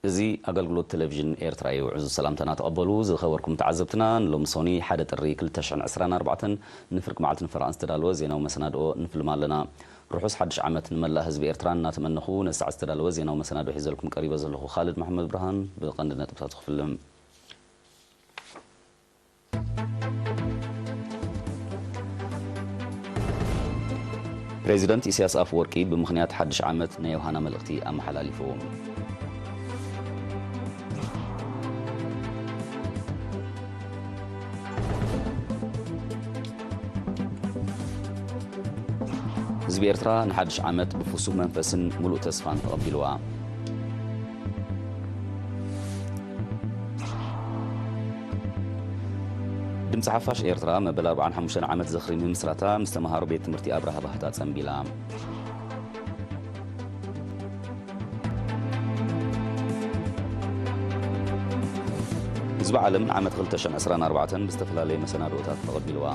እዚ ኣገልግሎት ቴሌቪዥን ኤርትራ እዩ። ዕዙዝ ሰላምታና ተቐበሉ። ዝኸበርኩም ተዓዘብትና፣ ንሎሚ ሶኒ ሓደ ጥሪ ክልተ ሽሕን ዕስራን ኣርባዕተን ንፍርቂ መዓልቲ ንፈረቓን ዝተዳለወ ዜናዊ መሰናድኦ ንፍልም ኣለና። ርሑስ ሓድሽ ዓመት ንመላእ ህዝቢ ኤርትራ እናተመነኹ፣ ነዚ ሰዓት ዝተዳለወ ዜናዊ መሰናድኦ ሒዘልኩም ቀሪበ ዘለኹ ካልድ መሓመድ ብርሃን ብቐንዲ ነጥብታቱ ክፍልም። ፕሬዚደንት ኢሳያስ ኣፈወርቂ ብምኽንያት ሓድሽ ዓመት ናይ ዮሃና መልእኽቲ ኣመሓላሊፉ። ህዝቢ ኤርትራ ንሓድሽ ዓመት ብፍሱህ መንፈስን ምሉእ ተስፋን ተቐቢልዋ። ድምፂ ሓፋሽ ኤርትራ መበል ኣርባዓን ሓሙሽተን ዓመት ዝኽሪ ምምስራታ ምስ ተምሃሮ ቤት ትምህርቲ ኣብርሃ ባህታ ጸንቢላ። ህዝቢ ዓለም ንዓመት ክልተ ሽሕን ዕስራን ኣርባዕተን ብዝተፈላለየ መሰናድኦታት ተቐቢልዋ።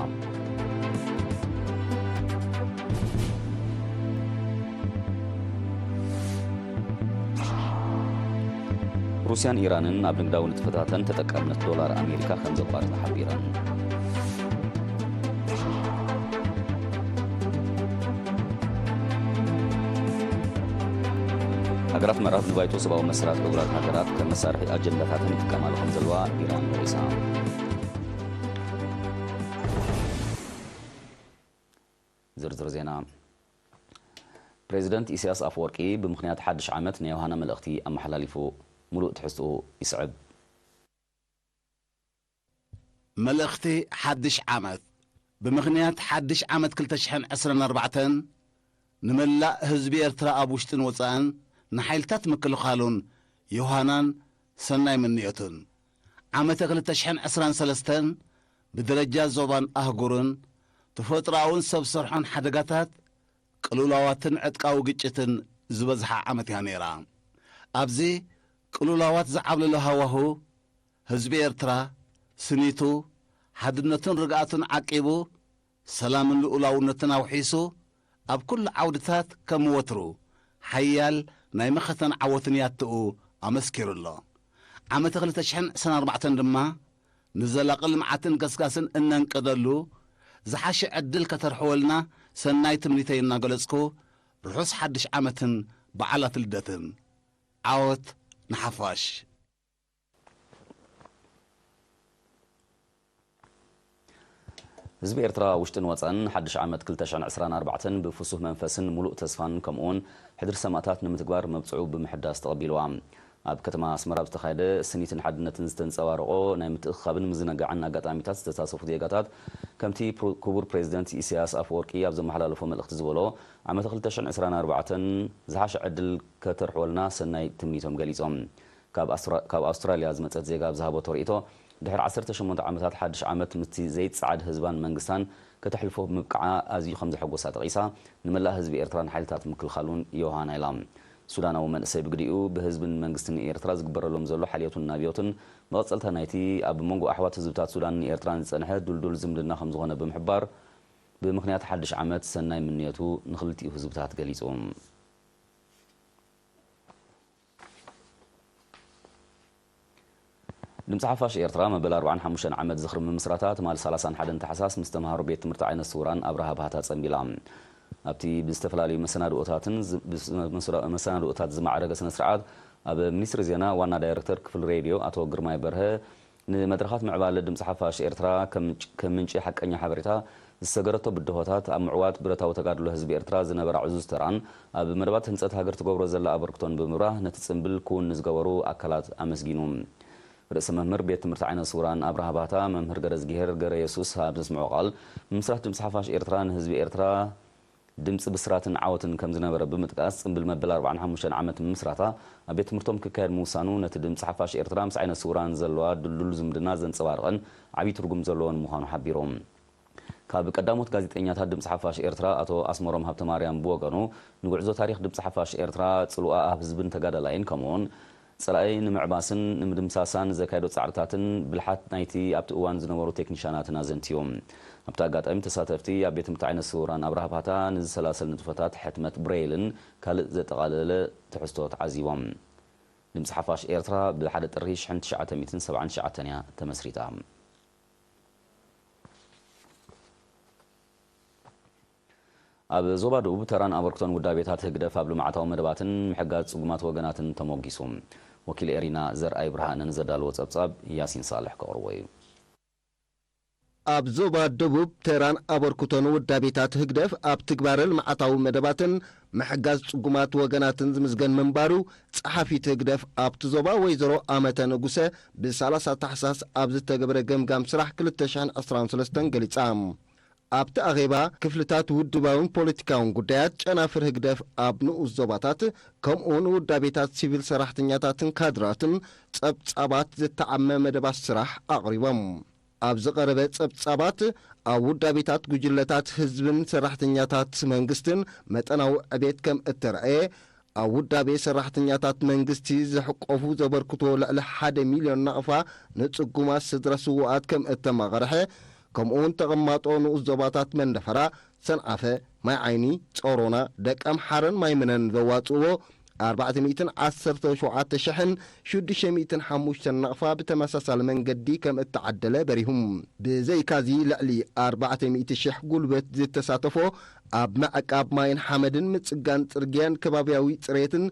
ሩስያን ኢራንን ኣብ ንግዳዊ ንጥፈታተን ተጠቃምነት ዶላር ኣሜሪካ ከም ዘቋርጻ ሓቢረን። ሃገራት ምዕራብ ንባይቶ ሰብኣዊ መሰላት ሕቡራት ሃገራት ከም መሳርሒ ኣጀንዳታተን ይጥቀማሉ ከም ዘለዋ ኢራን ወቒሳ። ዝርዝር ዜና። ፕሬዚደንት ኢሳያስ ኣፈወርቂ ብምኽንያት ሓድሽ ዓመት ናይ ዮሃና መልእኽቲ ኣመሓላሊፉ። ሙሉእ ትሕዝትኡ ይስዕብ። መልእኽቲ ሓድሽ ዓመት። ብምኽንያት ሓድሽ ዓመት ክልተ ሽሕን ዕስራን ኣርባዕተን ንመላእ ህዝቢ ኤርትራ ኣብ ውሽጥን ወጻእን ንሓይልታት ምክልኻሉን ዮሃናን ሰናይ ምንዮቱን። ዓመተ ክልተ ሽሕን ዕስራን ሰለስተን ብደረጃ ዞባን ኣህጉርን ተፈጥሮኣውን ሰብ ሰርሖን ሓደጋታት፣ ቅልውላዋትን ዕጥቃዊ ግጭትን ዝበዝሓ ዓመት እያ ነይራ። ኣብዚ ቅልውላዋት ዝዓብለሎ ሃዋሁ ህዝቢ ኤርትራ ስኒቱ፣ ሓድነቱን ርግኣቱን ዓቂቡ፣ ሰላምን ልኡላውነትን ኣውሒሱ፣ ኣብ ኩሉ ዓውድታት ከም ወትሩ ሓያል ናይ መኸተን ዓወትን ያትኡ ኣመስኪሩ ኣሎ። ዓመተ ክልተ ሽሕን ዕስራን ኣርባዕተን ድማ ንዘላቒ ልምዓትን ገስጋስን እነንቅደሉ ዝሓሸ ዕድል ከተርሕወልና ሰናይ ትምኒተይ እናገለጽኩ፣ ርሑስ ሓድሽ ዓመትን በዓላት ልደትን። ዓወት ንሓፋሽ። ህዝቢ ኤርትራ ውሽጥን ወጻእን ሓድሽ ዓመት ክልተ ሽሕን ዕስራን ኣርባዕተን ብፍሱህ መንፈስን ሙሉእ ተስፋን ከምኡውን ሕድሪ ሰማእታት ንምትግባር መብጽዑ ብምሕዳስ ተቐቢልዋ። ኣብ ከተማ ኣስመራ ኣብ ዝተኻየደ ስኒትን ሓድነትን ዝተንጸባረቖ ናይ ምትእኽኻብን ምዝንጋዕን ኣጋጣሚታት ዝተሳተፉ ዜጋታት፣ ከምቲ ፕሮ-፣ ክቡር ፕሬዚደንት ኢሳያስ ኣፈወርቂ ኣብ ዘመሓላለፎ መልእኽቲ ዝበሎ፣ ዓመተ ክልተ ሽሕን ዕስራን ኣርባዕተን ዝሓሸ ዕድል ከተርሕወልና ሰናይ ትምኒቶም ገሊጾም። ካብ ኣስትራ-፣ ካብ ኣውስትራልያ ዝመጸት ዜጋ ኣብ ዝሃበቶ ርእይቶ፣ ድሕሪ ዓሰርተ ሸሞንተ ዓመታት ሓድሽ ዓመት ምስቲ ዘይጸዓድ ህዝባን መንግስታን ከተሕልፎ ብምብቃዓ ኣዝዩ ከም ዘሐጎሳ ጠቒሳ፣ ንመላእ ህዝቢ ኤርትራን ሓይልታት ምክልኻሉን ዮሃና ኢላ። ሱዳናዊ መንእሰይ ብግዲኡ፣ ብህዝብን መንግስትን ኤርትራ ዝግበረሎም ዘሎ ሓልዮትን ናብዮትን መቐጸልታ ናይቲ ኣብ መንጎ ኣሕዋት ህዝብታት ሱዳንን ኤርትራን ዝጸንሐ ድልዱል ዝምድና ከም ዝኾነ ብምሕባር፣ ብምኽንያት ሓድሽ ዓመት ሰናይ ምንዮቱ ንኽልቲኡ ህዝብታት ገሊጹ። ድምፂ ሓፋሽ ኤርትራ መበል ኣርባዓን ሓሙሽተን ዓመት ዝኽሪ ምምስራታ ትማሊ ሰላሳን ሓደን ታሕሳስ ምስ ተምሃሮ ቤት ትምህርቲ ዓይነ ስውራን ኣብርሃ ባህታ ጸንቢላ። ኣብቲ ብዝተፈላለዩ መሰናድኦታትን ዝ-፣ ብስ-፣ መሰራ-፣ መሰናድኦታት ዝማዕረገ ስነ ስርዓት፣ ኣብ ሚኒስትሪ ዜና ዋና ዳይሬክተር ክፍሊ ሬድዮ ኣቶ ግርማይ በርሀ፣ ንመድረኻት ምዕባለ ድምፂ ሓፋሽ ኤርትራ ከም ምንጭ-፣ ከም ምንጪ ሓቀኛ ሓበሬታ ዝሰገረቶ ብድሆታት፣ ኣብ ምዕዋት ብረታዊ ተጋድሎ ህዝቢ ኤርትራ ዝነበራ ዕዙዝ ተራን ኣብ መደባት ህንጸት ሃገር ትገብሮ ዘላ ኣበርክቶን ብምብራህ፣ ነቲ ጽምብል ክውን ንዝገበሩ ኣካላት ኣመስጊኑ። ርእሰ መምህር ቤት ትምህርቲ ዓይነ ስውራን ኣብርሃ ባህታ፣ መምህር ገረዝግሄር ገረ የሱስ ኣብ ዘስምዖ ቃል፣ ምምስራት ድምፂ ሓፋሽ ኤርትራ ንህዝቢ ኤርትራ ድምፂ ብስራትን ዓወትን ከም ዝነበረ ብምጥቃስ፣ ጽምብል መበል ኣርባዓን ሓሙሽተን ዓመት ምምስራታ ኣብ ቤት ትምህርቶም ክካየድ ምውሳኑ፣ ነቲ ድምፂ ሓፋሽ ኤርትራ ምስ ዓይነ ስውራን ዘለዋ ድልዱል ዝምድና ዘንጸባርቕን ዓብዪ ትርጉም ዘለዎን ምዃኑ ሓቢሮም። ካብ ቀዳሞት ጋዜጠኛታት ድምፂ ሓፋሽ ኤርትራ ኣቶ ኣስመሮም ሃብተማርያም ብወገኑ፣ ንጉዕዞ ታሪኽ ድምፂ ሓፋሽ ኤርትራ ጽልዋ ኣብ ህዝብን ተጋዳላይን፣ ከምኡውን ጸላኢ ንምዕባስን ንምድምሳሳን ዘካየዶ ጻዕርታትን ብልሓት ናይቲ ኣብቲ እዋን ዝነበሩ ቴክኒሻናትን ኣዘንትዮም። ኣብቲ ኣጋጣሚ ተሳተፍቲ ኣብ ቤት ትምህርቲ ዓይነ ስውራን ኣብርሃ ባህታ ንዝሰላሰል ንጥፈታት ሕትመት ብሬይልን ካልእ ዘጠቓለለ ትሕዝቶ ተዓዚቦም። ድምፂ ሓፋሽ ኤርትራ ብ ሓደ ጥሪ ሽሕን ትሽዓተ ሚእትን ሰብዓን ትሽዓተን እያ ተመስሪታ። ኣብ ዞባ ደቡብ ተራን ኣበርክቶን ውዳቤታት ህግደፍ ኣብ ልምዓታዊ መደባትን ምሕጋዝ ጽጉማት ወገናትን ተሞጊሱ። ወኪል ኤሪና ዘርኣይ ብርሃነ ንዘዳለዎ ጸብጻብ ያሲን ሳልሕ ከቕርቦ እዩ። ኣብ ዞባ ደቡብ ተራን ኣበርክቶን ውዳቤታት ህግደፍ ኣብ ትግባረ ልምዓታዊ መደባትን ምሕጋዝ ጽጉማት ወገናትን ዝምዝገን ምንባሩ ጸሓፊት ህግደፍ ኣብቲ ዞባ ወይዘሮ ኣመተ ንጉሰ ብ ሰላሳ ታሕሳስ ኣብ ዝተገብረ ገምጋም ስራሕ ክልተ ሽሕን ዕስራን ሰለስተን ገሊጻ። ኣብቲ ኣኼባ ክፍልታት ውድባውን ፖለቲካውን ጉዳያት ጨናፍር ህግደፍ ኣብ ንኡስ ዞባታት ከምኡውን ውዳቤታት ሲቪል ሰራሕተኛታትን ካድራትን ጸብጻባት ዝተዓመ መደባት ስራሕ ኣቕሪቦም። ኣብ ዝቐረበ ጸብጻባት ኣብ ውዳቤታት ጉጅለታት ህዝብን ሰራሕተኛታት መንግስትን መጠናዊ ዕቤት ከም እተረኣየ፣ ኣብ ውዳቤ ሰራሕተኛታት መንግስቲ ዝሕቆፉ ዘበርክቶ ልዕሊ ሓደ ሚልዮን ናቕፋ ንጽጉማት ስድራ ስዉኣት ከም እተማቐርሐ፣ ከምኡውን ተቐማጦ ንኡስ ዞባታት መንደፈራ፣ ሰንዓፈ፣ ማይ ዓይኒ፣ ጾሮና፣ ደቀምሓረን ማይ ምነን ዘዋጽእዎ ኣርባዕተ ሚእትን ዓሰርተ ሸውዓተ ሽሕን ሽዱሽተ ሚእትን ሓሙሽተን ናቕፋ ብተመሳሳሊ መንገዲ ከም እተዓደለ በሪሁም። ብዘይካዚ ልዕሊ ኣርባዕተ ሚእቲ ሽሕ ጉልበት ዝተሳተፎ ኣብ ምዕቃብ ማይን ሓመድን ምጽጋን ጽርግያን ከባብያዊ ጽሬትን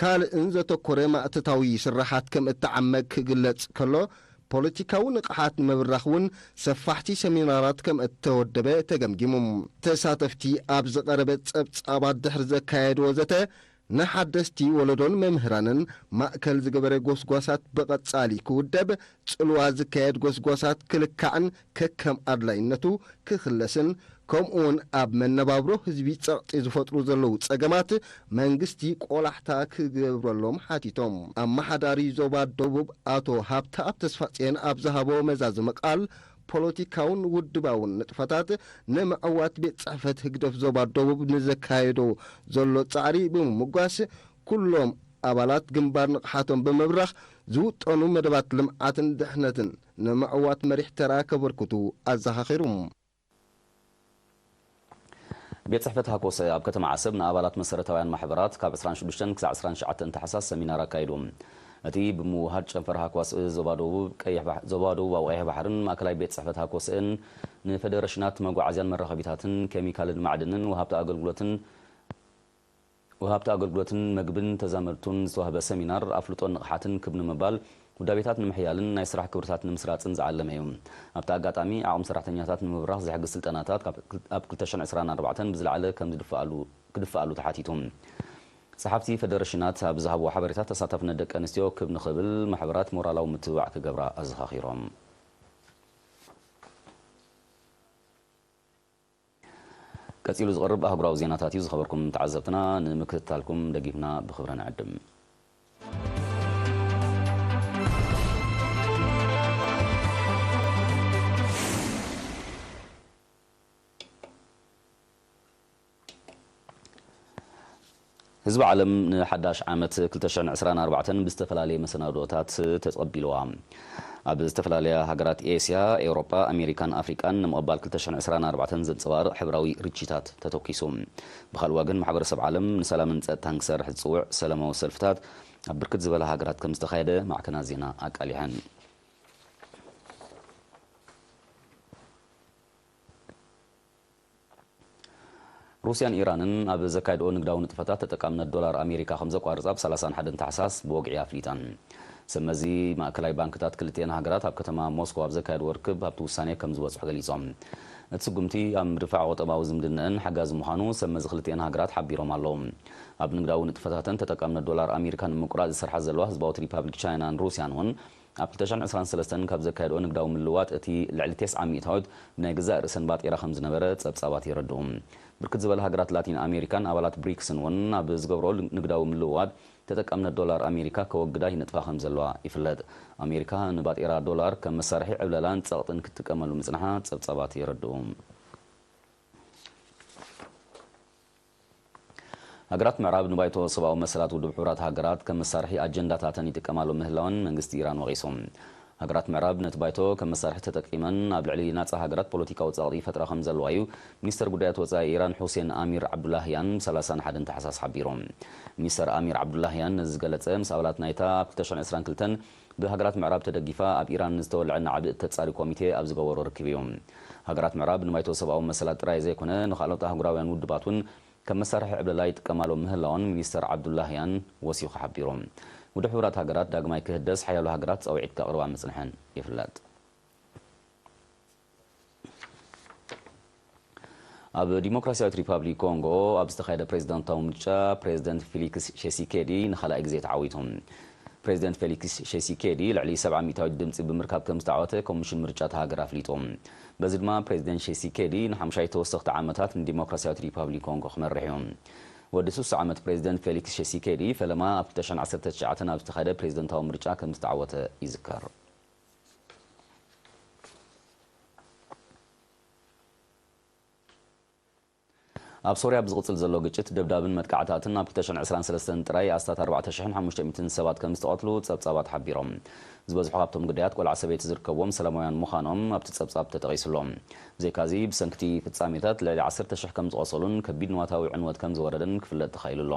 ካልእን ዘተኮረ ማእተታዊ ስራሓት ከም እተዓመ ክግለጽ ከሎ፣ ፖለቲካዊ ንቕሓት ንምብራኽ እውን ሰፋሕቲ ሰሚናራት ከም እተወደበ ተገምጊሙ። ተሳተፍቲ ኣብ ዝቐረበ ጸብጻባት ድሕሪ ዘካየድዎ ዘተ፣ ንሓደስቲ ወለዶን መምህራንን ማእከል ዝገበረ ጎስጓሳት ብቐጻሊ ክውደብ፣ ጽልዋ ዝካየድ ጎስጓሳት ክልካዕን ከከም ኣድላይነቱ ክኽለስን፣ ከምኡውን ኣብ መነባብሮ ህዝቢ ጸቕጢ ዝፈጥሩ ዘለዉ ጸገማት መንግስቲ ቆላሕታ ክገብረሎም ሓቲቶም። ኣመሓዳሪ ዞባ ደቡብ ኣቶ ሃብተኣብ ተስፋጽዮን ኣብ ዝሃቦ መዛዘሚ ቃል፣ ፖለቲካውን ውድባውን ንጥፈታት ንምዕዋት ቤት ጽሕፈት ህግደፍ ዞባ ደቡብ ንዘካየዶ ዘሎ ጻዕሪ ብምምጓስ፣ ኩሎም ኣባላት ግንባር ንቕሓቶም ብምብራኽ ዝውጠኑ መደባት ልምዓትን ድሕነትን ንምዕዋት መሪሕ ተራ ከበርክቱ ኣዘኻኺሩ። ቤት ጽሕፈት ሃኮሰ ኣብ ከተማ ዓሰብ ንኣባላት መሰረታውያን ማሕበራት ካብ ዕስራን ሽዱሽተን ክሳዕ ዕስራን ትሽዓተን ታሕሳስ ሰሚናር ኣካይዱ። እቲ ብምውሃድ ጨንፈር ሃኮሰ ዞባ ደቡብ ቀይሕ ባሕ-፣ ዞባ ደቡባዊ ቀይሕ ባሕርን ማእከላይ ቤት ጽሕፈት ሃኮሰን ንፌደሬሽናት መጓዓዝያን መራኸቢታትን ኬሚካልን ማዕድንን ወሃብቲ ኣገልግሎትን ወሃብቲ ኣገልግሎትን መግብን ተዛመድቱን ዝተዋህበ ሰሚናር ኣፍልጦን ንቕሓትን ክብ ንምባል ውዳቤታት ንምሕያልን ናይ ስራሕ ክብርታት ንምስራጽን ዝዓለመ እዩ። ኣብቲ ኣጋጣሚ ዓቕሚ ሰራሕተኛታት ንምብራኽ ዝሕግዝ ስልጠናታት ካብ ክል-፣ ኣብ ክልተ ሽሕን ዕስራን ኣርባዕተን ብዝለዓለ ከም ዝድፍኣሉ፣ ክድፍኣሉ ተሓቲቱ። ጸሓፍቲ ፌደሬሽናት ኣብ ዝሃብዎ ሓበሬታ ተሳታፍነት ደቂ ኣንስትዮ ክብ ንኽብል ማሕበራት ሞራላዊ ምትብባዕ ክገብራ ኣዘኻኺሮም። ቀጺሉ ዝቐርብ ኣህጉራዊ ዜናታት እዩ። ዝኸበርኩም ተዓዘብትና፣ ንምክትታልኩም ደጊፍና ብኽብሪ ንዕድም። ህዝቢ ዓለም ንሓዳሽ ዓመት ክልተ ሽሕን ዕስራን ኣርባዕተን ብዝተፈላለየ መሰናድኦታት ተጸቢልዋ። ኣብ ዝተፈላለያ ሃገራት ኤስያ፣ ኤውሮጳ፣ ኣሜሪካን ኣፍሪቃን ንምቕባል ክልተ ሽሕን ዕስራን ኣርባዕተን ዘንጸባርቕ ሕብራዊ ርችታት ተተኲሱ። ብኻልእ ወገን፣ ማሕበረሰብ ዓለም ንሰላምን ጸጥታን ክሰርሕ ዝጽውዕ ሰላማዊ ሰልፍታት ኣብ ብርክት ዝበላ ሃገራት ከም ዝተኻየደ ማዕከናት ዜና ኣቃሊሐን። ሩስያን ኢራንን ኣብ ዘካየድኦ ንግዳዊ ንጥፈታት ተጠቃምነት ዶላር ኣሜሪካ ከም ዘቋርጻ ብ ሰላሳን ሓደን ታሕሳስ ብወግዒ ኣፍሊጠን። ሰብ መዚ ማእከላይ ባንክታት ክልቲኤን ሃገራት ኣብ ከተማ ሞስኮ ኣብ ዘካየድዎ ርክብ ኣብቲ ውሳኔ ከም ዝበጽሑ ገሊጾም። እቲ ስጉምቲ ኣብ ምድፋዕ ቁጠባዊ ዝምድነአን ሓጋዚ ምዃኑ ሰብ መዚ ክልቲኤን ሃገራት ሓቢሮም ኣለዉ። ኣብ ንግዳዊ ንጥፈታተን ተጠቃምነት ዶላር ኣሜሪካ ንምቁራጽ ዝሰርሓ ዘለዋ ህዝባዊት ሪፓብሊክ ቻይናን ሩስያን እውን ኣብ ክልተ ሽሕን ዕስራን ሰለስተን ካብ ዘካየድኦ ንግዳዊ ምልውዋጥ እቲ ልዕሊ ተስዓ ሚእታዊት ብናይ ገዛእ ርእሰን ባጤራ ከም ዝነበረ ጸብጻባት የረድኡ። ብርክት ዝበላ ሃገራት ላቲን ኣሜሪካን ኣባላት ብሪክስን እውን ኣብ ዝገብርኦ ንግዳዊ ምልውዋጥ ተጠቃምነት ዶላር ኣሜሪካ ከወግዳ ይነጥፋ ከም ዘለዋ ይፍለጥ። ኣሜሪካ ንባጤራ ዶላር ከም መሳርሒ ዕብለላን ጸቕጥን ክትጥቀመሉ ምጽንሓ ጸብጻባት የረድኡ። ሃገራት ምዕራብ ንባይቶ ሰብኣዊ መሰላት ውድብ ሕቡራት ሃገራት ከም መሳርሒ ኣጀንዳታተን ይጥቀማሉ ምህላወን መንግስቲ ኢራን ወቒሱ። ሃገራት ምዕራብ ነቲ ባይቶ ከም መሳርሒ ተጠቂመን ኣብ ልዕሊ ናጻ ሃገራት ፖለቲካዊ ጸቕጢ ይፈጥራ ከም ዘለዋ እዩ ሚኒስተር ጉዳያት ወጻኢ ኢራን ሑሴን ኣሚር ዓብዱላህያን ብ ሰላሳን ሓደን ታሕሳስ ሓቢሮም። ሚኒስተር ኣሚር ዓብዱላህያን ነዚ ዝገለጸ ምስ ኣባላት ናይታ ኣብ ክልተ ሽሕን ዕስራን ክልተን ብሃገራት ምዕራብ ተደጊፋ ኣብ ኢራን ዝተወልዐ ናዕቢ እተጻሪ ኮሚቴ ኣብ ዝገበሮ ርክብ እዩ። ሃገራት ምዕራብ ንባይቶ ሰብኣዊ መሰላት ጥራይ ዘይኮነ ንኻልኦት ኣህጉራውያን ውድባት እውን ከም መሳርሒ ዕብለላ ይጥቀማሎም ምህላወን ሚኒስተር ዓብዱላህያን ወሲኹ ሓቢሩ። ውድብ ሕቡራት ሃገራት ዳግማይ ክህደስ ሓያሎ ሃገራት ጻውዒት ከቕርባ ምጽንሐን ይፍለጥ። ኣብ ዲሞክራሲያዊት ሪፓብሊክ ኮንጎ ኣብ ዝተኻየደ ፕሬዝዳንታዊ ምርጫ ፕሬዝደንት ፌሊክስ ሼሲኬዲ ንኻልኣይ ግዜ ተዓዊቱ። ፕሬዝደንት ፌሊክስ ሼሲኬዲ ልዕሊ ሰብዓ ሚእታዊት ድምፂ ብምርካብ ከም ዝተዓወተ ኮሚሽን ምርጫ እታ ሃገር ኣፍሊጡ። በዚ ድማ ፕሬዝደንት ሼሲኬዲ ንሓሙሻይ ተወሰኽቲ ዓመታት ንዲሞክራሲያዊት ሪፓብሊክ ኮንጎ ክመርሕ እዩ። ወዲ ስሳ ዓመት ፕሬዝደንት ፌሊክስ ሼሲኬዲ ፈለማ ኣብ ክልተ ሽሕን ዓሰርተ ትሽዓተን ኣብ ዝተኻየደ ፕሬዝደንታዊ ምርጫ ከም ዝተዓወተ ይዝከር። ኣብ ሶርያ ብዝቕጽል ዘሎ ግጭት፣ ደብዳብን መጥቃዕታትን ኣብ ክልተ ሽሕን ዕስራን ሰለስተን ጥራይ ኣስታት ኣርባዕተ ሽሕን ሓሙሽተ ሚእትን ሰባት ከም ዝተቐትሉ ጸብጻባት ሓቢሮም። ዝበዝሑ ካብቶም ግዳያት ቆልዓ ሰበይቲ ዝርከብዎም ሰላማውያን ምዃኖም ኣብቲ ጸብጻብ ተጠቒሱ ኣሎ። ብዘይካዚ፣ ብሰንክቲ ፍጻሜታት ልዕሊ ዓሰርተ ሽሕ ከም ዝቖሰሉን ከቢድ ንዋታዊ ዕንወት ከም ዝወረደን ክፍለጥ ተኻኢሉ ኣሎ።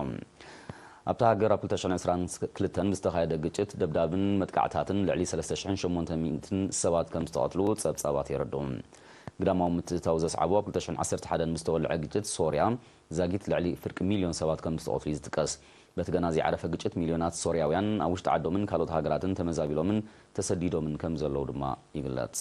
ኣብታ ሃገር ኣብ ክልተ ሽሕን ዕስራን ክልተን ብዝተኻየደ ግጭት፣ ደብዳብን መጥቃዕታትን ልዕሊ ሰለስተ ሽሕን ሸሞንተ ሚእትን ሰባት ከም ዝተቐትሉ ጸብጻባት የረድኡ። ግዳማዊ ምትእትታው ዘስዓቦ ኣብ ክልተ ሽሕን ዓሰርተ ሓደን ብዝተወልዐ ግጭት ሶርያ ዛጊት ልዕሊ ፍርቂ ሚልዮን ሰባት ከም ዝተቐትሉ እዩ ዝጥቀስ። በቲ ገና ዘይዓረፈ ግጭት ሚልዮናት ሶርያውያን ኣብ ውሽጢ ዓዶምን ካልኦት ሃገራትን ተመዛቢሎምን ተሰዲዶምን ከም ዘለዉ ድማ ይግለጽ።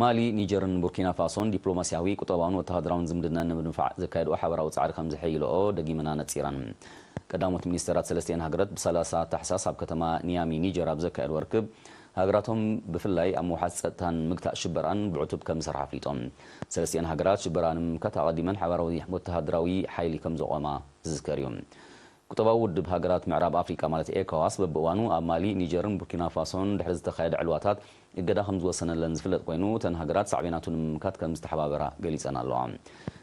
ማሊ፣ ኒጀርን ቡርኪና ፋሶን ዲፕሎማስያዊ፣ ቁጠባውን ወተሃደራውን ዝምድና ንምድንፋዕ ዘካየድኦ ሓበራዊ ጻዕሪ ከም ዘሐይልኦ ደጊመን ኣነጺረን። ቀዳሞት ሚኒስተራት ሰለስቲኤን ሃገራት ብ ሰላሳ ታሕሳስ ኣብ ከተማ ኒያሚ ኒጀር ኣብ ዘካየድዎ ርክብ፣ ሃገራቶም ብፍላይ ኣብ ምውሓስ ጸጥታን ምግታእ ሽበራን ብዕቱብ ከም ዝሰርሓ ኣፍሊጦም። ሰለስቲኤን ሃገራት ሽበራ ንምምካት ኣቐዲመን ሓባራዊ ወተሃደራዊ ሓይሊ ከም ዘቖማ ዝዝከር እዩ። ቁጠባዊ ውድብ ሃገራት ምዕራብ ኣፍሪቃ ማለት ኤኮዋስ በብእዋኑ ኣብ ማሊ፣ ኒጀርን ቡርኪና ፋሶን ድሕሪ ዝተኻየደ ዕልዋታት እገዳ ከም ዝወሰነለን ዝፍለጥ ኮይኑ፣ እተን ሃገራት ሳዕቤናቱ ንምምካት ከም ዝተሓባበራ ገሊጸን ኣለዋ።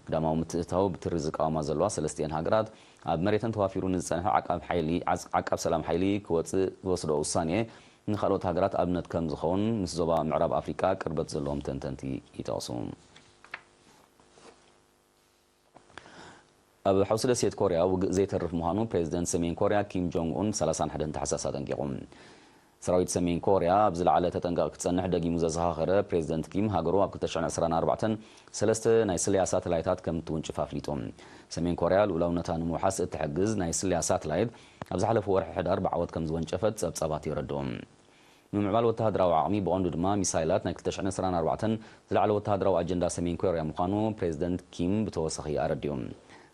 ግዳማዊ ምትእትታው ብትሪ ዝቃወማ ዘለዋ ሰለስቲኤን ሃገራት፣ ኣብ መሬተን ተዋፊሩ ንዝጸንሐ ዓቃብ ሓይሊ፣ ዓስ-፣ ዓቃብ ሰላም ሓይሊ ክወጽእ ዝወሰዶ ውሳኔ ንኻልኦት ሃገራት ኣብነት ከም ዝኸውን ምስ ዞባ ምዕራብ ኣፍሪቃ ቅርበት ዘለዎም ተንተንቲ ይጠቕሱ። ኣብ ሓውሲ ደሴት ኮርያ ውግእ ዘይተርፍ ምዃኑ ፕሬዚደንት ሰሜን ኮርያ ኪም ጆንግ ኡን ሰላሳን ሓደን ታሕሳስ ኣጠንቂቑ። ሰራዊት ሰሜን ኮርያ ኣብ ዝለዓለ ተጠንቀቕ ክጸንሕ ደጊሙ ዘዘኻኸረ ፕሬዚደንት ኪም፣ ሃገሩ ኣብ ክልተ ሽሕን ዕስራን ኣርባዕተን ሰለስተ ናይ ስለያ ሳተላይታት ከም እትውንጭፍ ኣፍሊጡ። ሰሜን ኮርያ ልኡላውነታ ንምውሓስ እትሕግዝ ናይ ስለያ ሳተላይት ኣብ ዝሓለፈ ወርሒ ሕዳር ብዓወት ከም ዝወንጨፈት ጸብጻባት የረድኡ። ምምዕባል ወተሃደራዊ ዓቕሚ፣ ብቐንዱ ድማ ሚሳይላት፣ ናይ ክልተ ሽሕን ዕስራን ኣርባዕተን ዝለዓለ ወተሃደራዊ ኣጀንዳ ሰሜን ኮርያ ምዃኑ ፕሬዚደንት ኪም ብተወሳኺ ኣረዲኡ።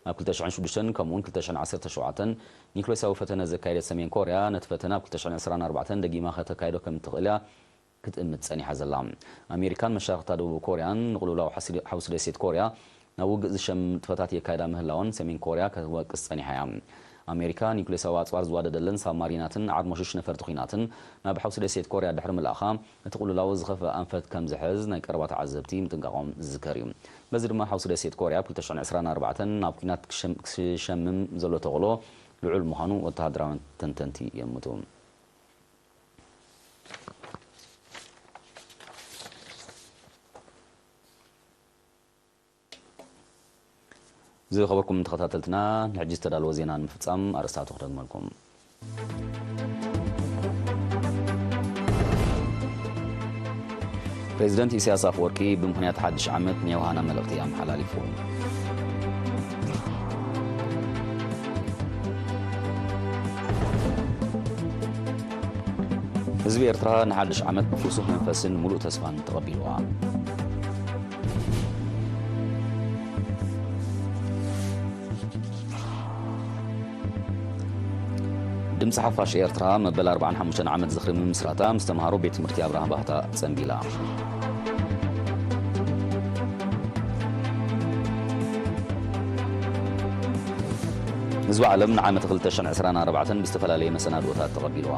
ኣብ ክልተ ሽሕን ሽዱሽተን ከምኡውን ክልተ ሽሕን ዓሰርተ ሸውዓተን ኒውክሌሳዊ ፈተነ ዘካየደት ሰሜን ኮርያ፣ ነቲ ፈተነ ኣብ ክልተ ሽሕን ዕስራን ኣርባዕተን ደጊማ ከተካይዶ ከም እትኽእል እያ ክትእምት ጸኒሓ ዘላ። ኣሜሪካን መሻርኽታ ደቡብ ኮርያን ንቕልውላው ሓሲ-፣ ሓውሲ ደሴት ኮርያ ናብ ውግእ ዝሸም ንጥፈታት የካይዳ ምህላወን ሰሜን ኮርያ ክትወቅስ ጸኒሓ እያ። ኣሜሪካ ኒውክሌሳዊ ኣጽዋር ዝዋደደለን ሳብማሪናትን ዓርሞሽሽ ነፈርቲ ኲናትን ናብ ሓውሲ ደሴት ኮርያ ድሕሪ ምልኣኻ፣ እቲ ቅልውላው ዝኸፍአ ኣንፈት ከም ዝሕዝ ናይ ቀረባ ተዓዘብቲ ምጥንቃቖም ዝዝከር እዩ። በዚ ድማ ሓውሲ ደሴት ኮርያ ኣብ ክልተ ሽሕን ዕስራን ኣርባዕተን ናብ ኲናት ክሸም-፣ ክሸምም ዘሎ ተኽእሎ ልዑል ምዃኑ ወተሃደራውያን ተንተንቲ የእምቱ። ዝኸበርኩም ተኸታተልትና፣ ንሕጂ ዝተዳለወ ዜና ንምፍጻም ኣርእስታቱ ክደግመልኩም። ፕሬዚደንት ኢሳያስ ኣፈወርቂ ብምኽንያት ሓድሽ ዓመት ንዮሃና መልእኽቲ ኣመሓላሊፉ። ህዝቢ ኤርትራ ንሓድሽ ዓመት ብፍሱህ መንፈስን ምሉእ ተስፋን ተቐቢልዋ። ድምፂ ሓፋሽ ኤርትራ መበል ኣርባዓን ሓሙሽተን ዓመት ዝኽሪ ምምስራታ ምስ ተምሃሮ ቤት ትምህርቲ ኣብርሃ ባህታ ጸንቢላ። ህዝቢ ዓለም ንዓመት ክልተ ሽሕን ዕስራን ኣርባዕተን ብዝተፈላለየ መሰናድኦታት ተቐቢልዋ።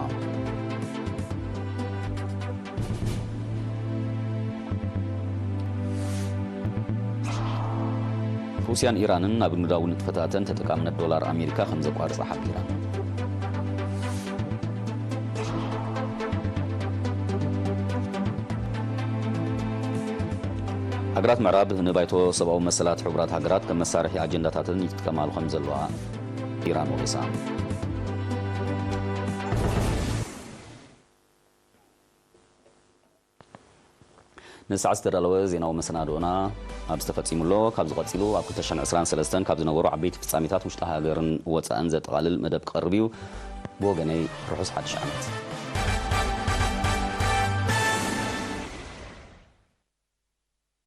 ሩስያን ኢራንን ኣብ ንግዳዊ ንጥፈታተን ተጠቃምነት ዶላር ኣሜሪካ ከም ዘቋርጻ ሓቢረን። ሃገራት ምዕራብ ንባይቶ ሰብኣዊ መሰላት ሕቡራት ሃገራት ከም መሳርሒ ኣጀንዳታተን ይጥቀማሉ ከም ዘለዋ ኢራን ወቒሳ። ንሰዓት ዝተዳለወ ዜናዊ መሰናድኦና ኣብዚ ተፈጺሙ ኣሎ። ካብዚ ቀጺሉ ኣብ ክልተ ሽሕን ዕስራን ሰለስተን ካብ ዝነበሩ ዓበይቲ ፍጻሜታት ውሽጢ ሃገርን ወጻእን ዘጠቓልል መደብ ክቐርብ እዩ። ብወገነይ ርሑስ ሓድሽ ዓመት።